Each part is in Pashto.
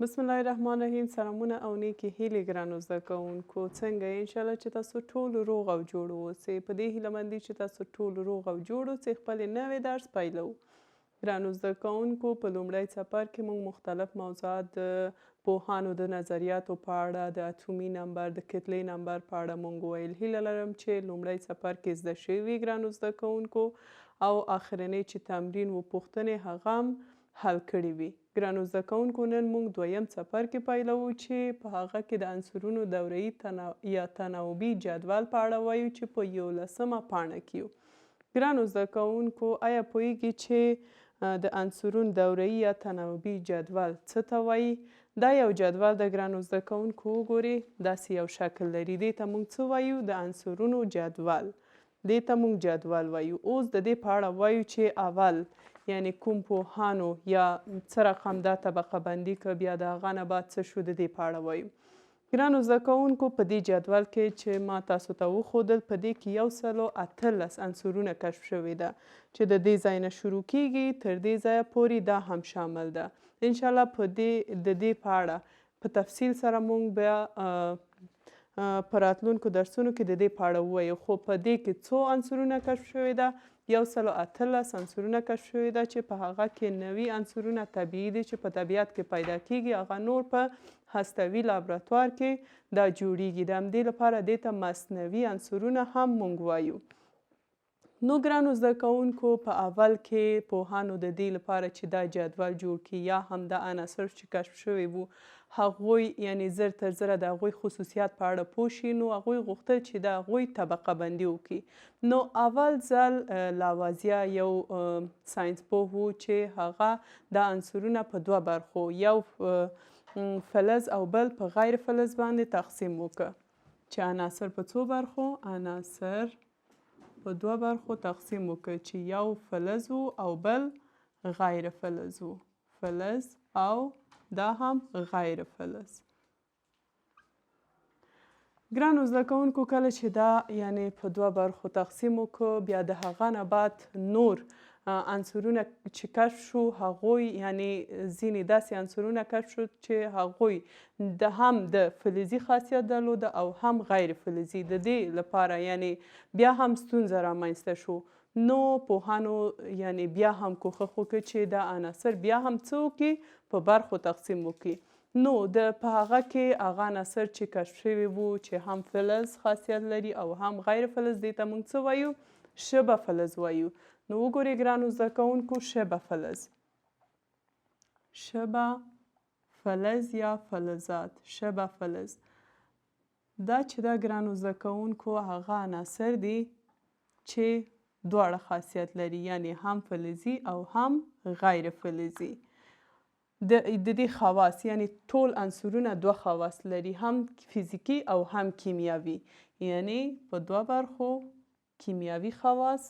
بسم الله الرحمن الرحیم. سلامونه او نیکې هیلې ګرانو زده کوونکو، څنګه یې؟ انشاءالله چې تاسو ټول روغ او جوړ اوسئ. په دې هیله مندي چې تاسو ټول روغ او جوړ اوسئ، خپلې نوې درس پیلوو. ګرانو زده کوونکو، په لومړی څپر کې موږ مختلف موضوعات د پوهانو د نظریاتو په اړه، د اتومي نمبر، د کتلې نمبر په اړه مونږ وویل. هیله لرم چې لومړی څپر کې زده شوي وي ګرانو زده کوونکو، او آخرنۍ چې تمرین و پوښتنې هغه هم حل کړي وي. ګرانو زده کوونکو، نن موږ دویم څپرکی پیلوو چې په هغه کې د عنصرونو دورهیي یا تناوبي جدول په اړه وایو چې په یولسمه پاڼه کې یو. ګرانو زده کوونکو، آیا پوهیږي چې د عنصرونو دورهیي یا تناوبي جدول څه ته وایي؟ دا یو جدول د ګرانو زده کوونکو، وګورئ، داسې یو شکل لري. دې ته موږ څه وایو؟ د عنصرونو جدول. دې ته موږ جدول وایو. اوس د دې په اړه وایو چې اول یعنی کوم پوهانو یا څه رقم دا طبقه بندي که، بیا د هغه نه بعد څه شو، د دې په اړه وایو. ګرانو زده کوونکو، په دې جدول کې چې ما تاسو ته وښودل، په دې کې 118 عنصرونه کشف شوې ده چې د دې ځای نه شروع کیږي تر دې ځایه پورې دا هم شامل ده. انشاءالله په دې د دې په اړه په تفصیل سره مونږ بیا په راتلونکو درسونو کې د دې په اړه ووایو. خو په دې کې څو عنصرونه کشف شوې ده؟ 118 عنصرونه کشف شوې ده چې په هغه کې 90 عنصرونه طبیعي دي چې په طبیعت کې پیدا کیږي، هغه نور په هستوي لابراتوار کې دا جوړیږي. د همدې لپاره دې ته مصنوعي عنصرونه هم مونږ وایو. نو ګرانو زده کوونکو، په اول کې پوهانو د دې لپاره چې دا جدول جوړ کړي یا هم دا عناصر چې کشف شوي وو هغوی یعنی زر تر زره د هغوی خصوصیات په اړه پوه شي، نو هغوی غوښتل چې د هغوی طبقه بندي وکړي. نو اول ځل لاوازیا یو ساینس پوه وو چې هغه دا عنصرونه په دوه برخو، یو فلز او بل په غیر فلز باندې تقسیم وکړ. چې عناصر په څو برخو؟ عناصر په دوه برخو تقسیم وکړ چې یو فلز وو او بل غیر فلز وو. فلز او دا هم غیر فلز. ګرانو زده کوونکو، کله چې دا یعنی په دوه برخو تقسیم وکړو، بیا د هغه نه بعد نور عنصرونه چې کشف شو، هغوی یعنی ځینې داسې عنصرونه کشف شو چې هغوی د هم د فلزي خاصیت درلوده او هم غیر فلزي. د دې لپاره یعنی بیا هم ستونزه رامنځته شو. نو پوهانو یعنی بیا هم کوښښ وکړ چې دا عناصر بیا هم څه وکړي؟ په برخو تقسیم وکړي. نو د په هغه کې هغه عناصر چې کشف شوي وو چې هم فلز خاصیت لري او هم غیر فلز، دې ته موږ څه وایو؟ شبه فلز وایو. نو وګورئ ګرانو زده کوونکو، شبه فلز، شبه فلز یا فلزات، شبه فلز دا چې دا ګرانو زده کوونکو هغه عناصر دي چې دواړه خاصیت لري، یعنی هم فلزي او هم غیر فلزي. د دې خواص یعنی ټول عنصرونه دوه خواص لري، هم فزیکي او هم کیمیاوي، یعنی په دوه برخو، کیمیاوي خواص،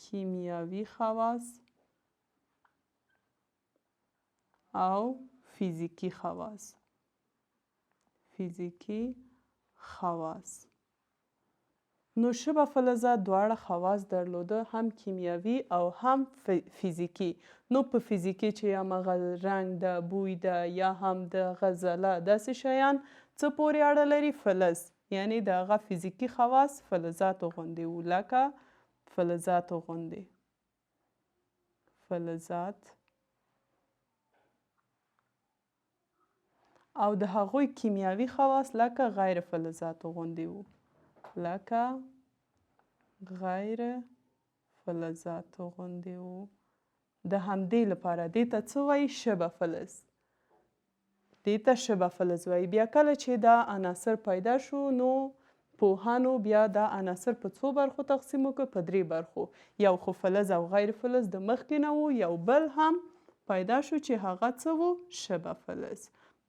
کیمیاوي خواص او فزیکي خواص، فزیکي خواص. نو شبه فلزات دواړه خواص درلوده، هم کیمیاوي او هم فزیکي. نو په فزیکي چې هماغه رنګ ده، بوی ده، یا هم د غزله، داسې شیان څه پورې اړه لري؟ فلز، یعنی د هغه فزیکي خواص فلزاتو غوندې وو، لکه فلزاتو غوندې، فلزات. او د هغوی کیمیاوي خواص لکه غیر فلزاتو غوندې وو، لکه غیر فلزاتو غوندې وو. د همدې لپاره دې ته څه وایي؟ شبه فلز. دې ته شبه فلز وایي. بیا کله چې دا عناصر پیدا شو، نو پوهانو بیا دا عناصر په څو برخو تقسیم وکړ؟ په درې برخو. یو خو فلز او غیر فلز د مخکې نه وو، یو بل هم پیدا شو چې هغه څه وو؟ شبه فلز.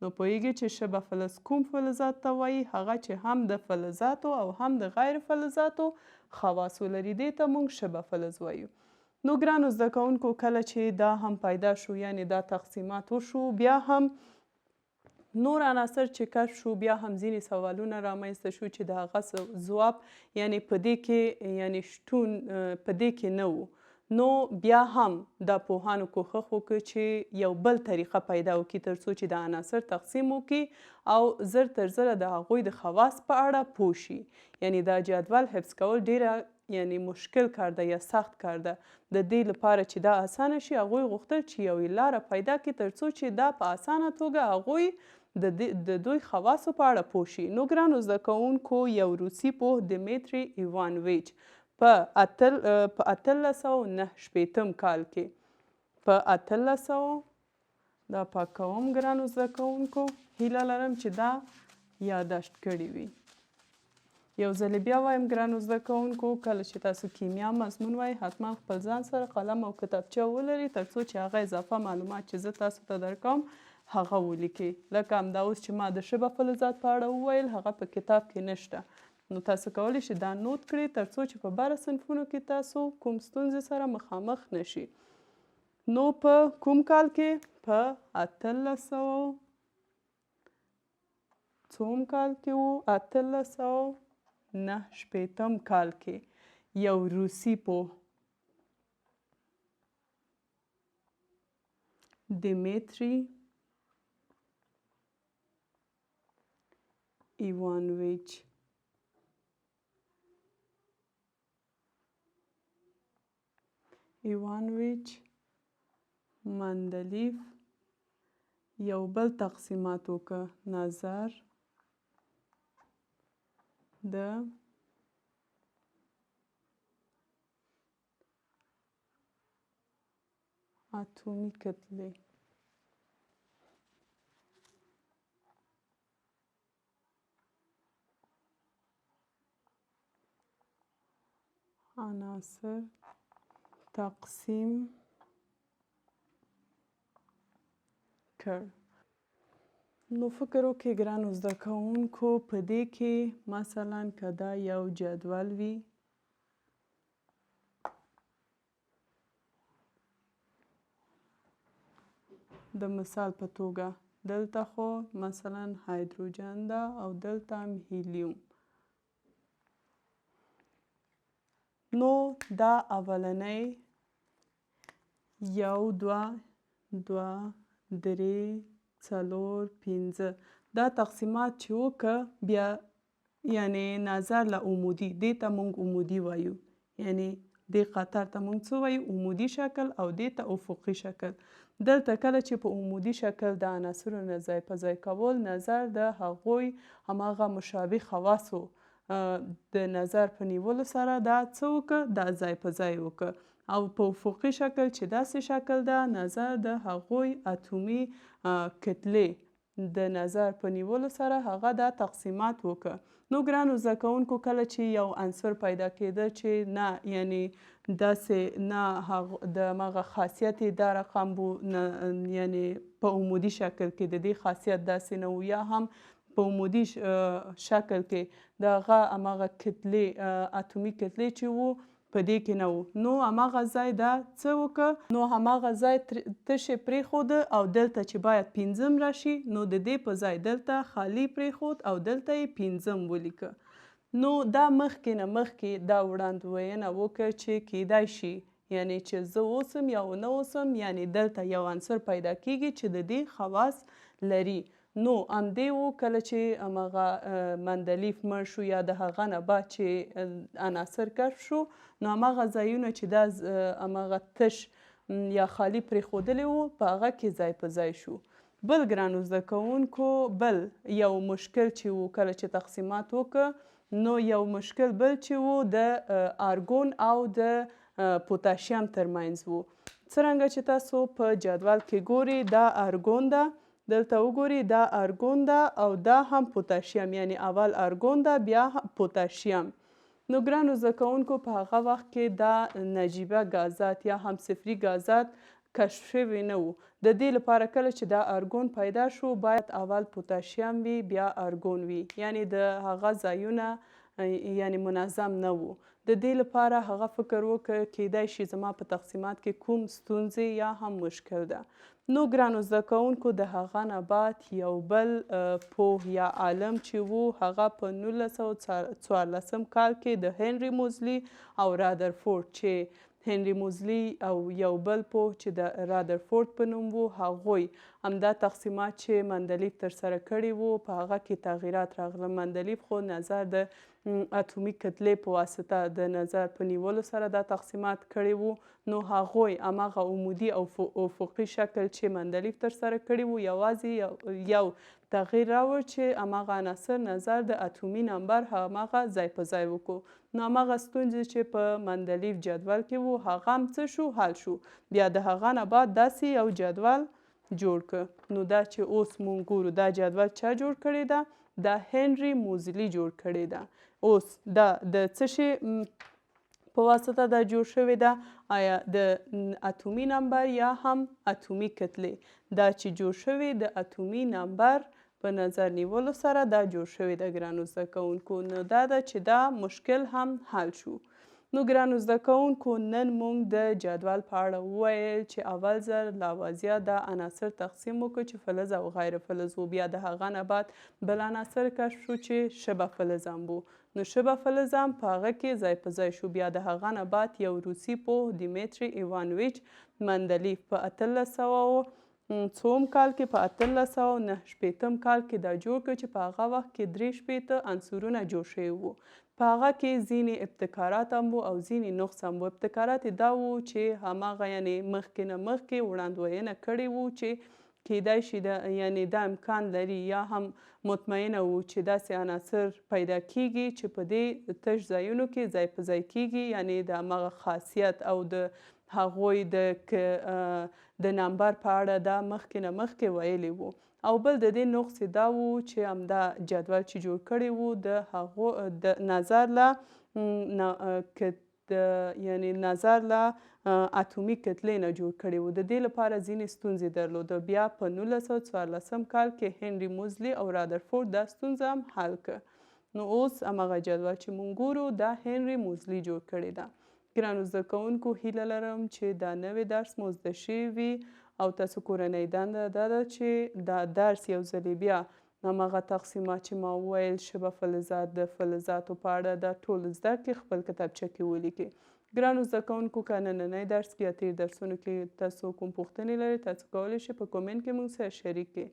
نو پوهیږي چې شبه فلز کوم فلزات ته وایي؟ هغه چې هم د فلزاتو او هم د غیر فلزاتو خواص ولري، دې ته مونږ شبه فلز وایو. نو ګرانو زده کوونکو، کله چې دا هم پیدا شو، یعنی دا تقسیمات وشو، بیا هم نور عناصر چې کشف شو، بیا هم ځینې سوالونه رامنځته شو چې د هغه ځواب یعنی په دې کې یعنی شتون په دې کې نه وو. نو بیا هم دا پوهانو کوښښ وکړ چې یو بل طریقه پیدا وکړي ترڅو چې دا عناصر تقسیم وکړي او زر تر زره د هغوی د خواص په اړه پوه شي. یعنی دا جدول حفظ کول ډیره یعنی مشکل کار ده یا سخت کار ده. د دې لپاره چې دا اسانه شي هغوی غوښتل چې یوې لاره پیدا کړي ترڅو چې دا په اسانه توګه هغوی د دوی خواصو په اړه پوه شي. نو ګرانو زده کوونکو، یو روسي پوه دیمیتری ایوانویچ په 1869 کال کې، په 1800، دا پاک کوم ګرانو زده کوونکو، هیله لرم چې دا یاداشت کړي وي. یو ځل بیا وایم ګرانو زده کوونکو، کله چې تاسو کیمیا مضمون وایئ حتما خپل ځان سره قلم او کتابچه ولرئ ترڅو چې هغه اضافه معلومات چې زه تاسو ته درکوم هغه ولیکئ. لکه همدا اوس چې ما د شبه فلزات په اړه وویل هغه په کتاب کې نشته، نو تاسو کولی شئ دا نوټ کړئ ترڅو چې په بره صنفونو کې تاسو کوم ستونزې سره مخامخ نشي. نو په کوم کال کې؟ په 1800 څوم کال کې و؟ 1869 کال کې یو روسي پوه دیمیتری ایوانویچ مندلیف یو بل تقسیمات وکړه، نظر د اتومي کتلې. عناصر تقسیم کړ. نو فکر وکړئ ګرانو زده کوونکو، په دې کې مثلا که دا یو جدول وي، د مثال په توګه دلته خو مثلا هایدروجن ده او دلته هم هیلیوم، نو دا اولنی 1 2 2 3 4 5 دا تقسیمات چې وکړه بیا یعنی نظر له عمودي، دې ته مونږ عمودي وایو، یعنی دې قطر ته مونږ څه وایو؟ عمودي شکل، او دې ته افقي شکل. دلته کله چې په عمودي شکل د عناصرو ځای په ځای کول، نظر د هغوی هماغه مشابه خواصو د نظر په نیولو سره دا څه وکړه؟ دا ځای په ځای وکړه. او په افقي شکل چې داسې شکل ده، نظر د هغوی اتومي کتلې د نظر په نیولو سره هغه دا تقسیمات وکړه. نو ګرانو زده کوونکو، کله چې یو عنصر پیدا کېده چې نه یعنی داسې نه د هماغه خاصیت یې دا رقم بو، نه یعنی په عمودي شکل کې د دې خاصیت داسې نه و، یا هم په عمودي شکل کې د هغه هماغه کتلې اتومي کتلې چې وو په دې کې نه و، نو هماغه ځای دا څه وکړه؟ نو هماغه ځای تشې پرېښوده او دلته چې باید 5 راشي نو د دې په ځای دلته خالی پرېښود او دلته یې 5 ولیکه. نو دا مخکې نه مخکې دا وړاندوینه وکړه چې کیدای شي یعنی چې زه اوسم یا ونه اوسم، یعنی دلته یو عنصر پیدا کیږي چې د دې خواص لري. نو همدې و کله چې هماغه مندلیف مړ شو یا د هغه نه بعد چې عناصر کشف شو، نو هماغه ځایونه چې دا هماغه تش یا خالی پرېښودلی و په هغه کې ځای په ځای شو. بل ګرانو زده کوونکو، بل یو مشکل چې و کله چې تقسیمات وکړه، نو یو مشکل بل چې و د آرګون او د پوتاشیم ترمنځ و. څرنګه چې تاسو په جدول کې ګورئ، دا آرګون ده، دلته وګورئ دا آرګون ده او دا هم پوتاشیم، یعنی اول آرګون ده بیا پوتاشیم. نو ګرانو زده کوونکو، په هغه وخت کې دا نجیبه ګازات یا هم صفري ګازات کشف شوي نه وو. د دې لپاره کله چې دا ارګون پیدا شو باید اول پوتاشیم وي بیا ارګون وي، یعنی د هغه ځایونه یعنی منظم نه وو. د دې لپاره هغه فکر وکړ کیدای شي زما په تقسیمات کې کوم ستونزې یا هم مشکل ده. نو ګرانو زده کوونکو، د هغه نه بعد یو بل پوه یا عالم چې وو هغه په 1914 کال کې د هنري موزلي او رادرفورد، چې هنري موزلي او یو بل پوه چې د رادرفورد په نوم وو، هغوی همدا تقسیمات چې مندلیف ترسره کړي وو، په هغه کې تغیرات راغله. مندلیف خو نظر د اتومي کتلې په واسطه د نظر په نیولو سره دا تقسیمات کړي وو، نو هغوی هماغه عمودي او افقي شکل چې مندلیف ترسره کړي وو، یوازې یو تغییر راوړ چې هماغه عناصر نظر د اتومي نمبر هماغه ځای په ځای وکړو. نو هماغه ستونزې چې په مندلیف جدول کې وو، هغه هم څه شو؟ حل شو. بیا د هغه نه بعد داسې یو جدول جوړ که. نو دا چې اوس مونږ ګورو، دا جدول چا جوړ کړی ده؟ دا هنري موزلي جوړ کړی ده. اوس دا د څه شي په واسطه دا جوړ شوی ده؟ آیا د اتومي نمبر یا هم اتومي کتلې؟ دا چې جوړ شوی، د اتومي نمبر په نظر نیولو سره دا جوړ شوی ده ګرانو زده کوونکو. نو دا ده چې دا مشکل هم حل شو. نو ګرانو زده کوونکو، نن مونږ د جدول په اړه وویل چې اول ځل لاوازیا دا عناصر تقسیم وکړ چې فلز او غیر فلز وو. بیا د هغه نه بعد بل عناصر کشف شو چې شبه فلز هم وو، نو شبه فلز هم په هغه کې ځای په ځای شو. بیا د هغه نه بعد یو روسي پوه دیمیتری ایوانویچ مندلیف په 1800 څوم کال کې، په 1869 کال کې دا جوړ کړ چې په هغه وخت کې 63 عنصرونه جوړ شوي وو. په هغه کې ځینې ابتکارات هم وو او ځینې نقص هم وو. ابتکارات یې دا وو چې هماغه یعنې مخکې نه مخکې وړاندوینه کړې وو چې کیدای شي دا، یعنې دا امکان لري یا هم مطمئنه وو چې داسې عناصر پیدا کیږي چې په دې تش ځایونو کې ځای په ځای کیږي، یعنې د هماغه خاصیت او د هغوی د نمبر په اړه دا مخکې نه مخکې ویلي وو. او بل د دې نقص دا وو چې همدا جدول چې جوړ کړی وو، د هغو د نظر له یعنی نظر له اتومي کتلې نه جوړ کړی وو، د دې لپاره ځینې ستونزې درلوده. بیا په 1914 کال کې هنري موزلي او رادرفورد دا ستونزه هم حل کړه. نو اوس هماغه جدول چې مونږ ګورو، دا هنري موزلي جوړ کړی ده. ګرانو زده کوونکو، هیله لرم چې دا نوی درس مو زده شوی وي او تاسو کورنۍ دنده دا ده چې دا درس یو ځلې بیا هماغه تقسیمات چې ما وویل، شبه فلزات، د فلزاتو په اړه دا ټول زده کړئ، خپل کتابچه کې ولیکئ. ګرانو زده کوونکو، که نننی درس کې یا تیر درسونو کې تاسو کوم پوښتنې لرئ، تاسو کولی شئ په کومنټ کې موږ سره شریک کړئ.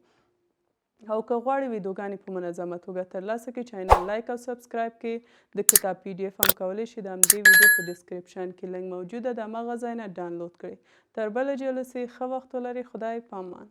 او که غواړئ ویډیوګانې په منظمه توګه ترلاسه کړئ، چینل لایک او سبسکرایب کړئ. د کتاب پی ډي اف هم کولی شئ د همدې ویډیو په ډسکرپشن کې لینک موجوده، د هماغه ځای نه ډاونلوډ کړئ. تر بله جلسې ښه وخت ولرئ. خدای پامان.